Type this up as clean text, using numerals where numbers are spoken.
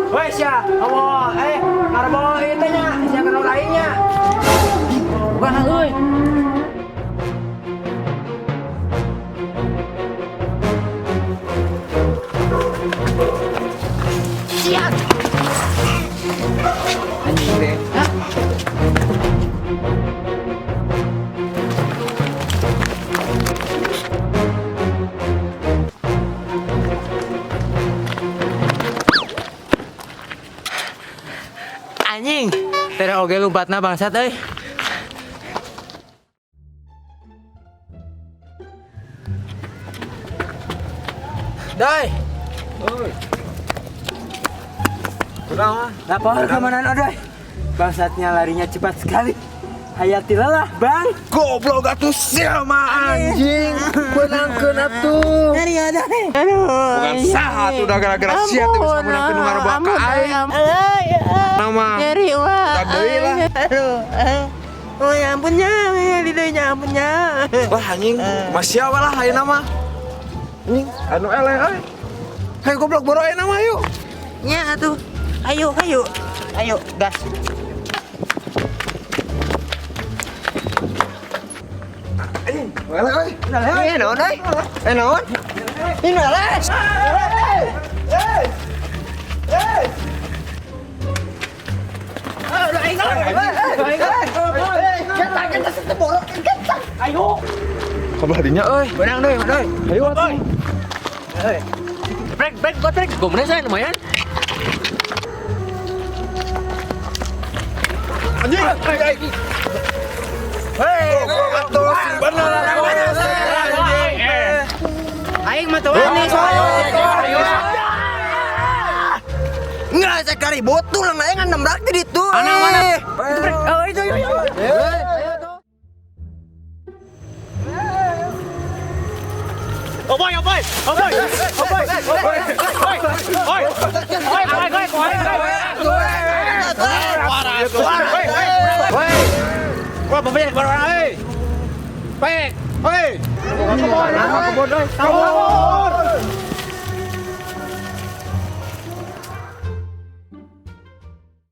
Woi sia, awo ngarbo ieu teh nya, sia kenal aing nya. Bukan euy. Sia. Anjing deh. Hah? Anjing, tera oge lompatna bangsat euy. Dai. Oi. Kunaon? Lapor kemana Odoy? Bangsatnya larinya cepat sekali. Hayati lelah, Bang. Goblok atuh sia mah anjing. Beunangkeun atuh. Nyari ada. Aduh. Bukan saha atuh da gara-gara sia teh bisa meunangkeun nu ngaroba ka aing. Nama. Nyari wah. Tak deui lah. Aduh. Oh ya ampunnya, ya ampunnya. Wah anjing, masih siapa lah ayeuna mah. Anjing, anu eleh euy. Hei goblok boro ayeuna mah yuk. Nya atuh. Ayo, ayo. Ayo, gas. Anjing, eleh euy. Eh, naon euy? Eh, naon? Ini eleh. Ayo. Kabelah dinya euy. Benang doi, doi. Ayo atuh. Break, break, go break. Gue saya lumayan. Anjing. Hei, goblok atuh si bener. Aing mah tuh nih soalnya. Enggak, saya kari botol lah, aing nembrak di ditu. Mana mana? Itu break. Oh, itu itu. Oh boy, oh boy, oh boy, oh boy, oh boy, oh boy, oh boy, oh boy, oh. Wah, pembeli baru orang, hei. Pek, hei. Kebun, kebun, kebun.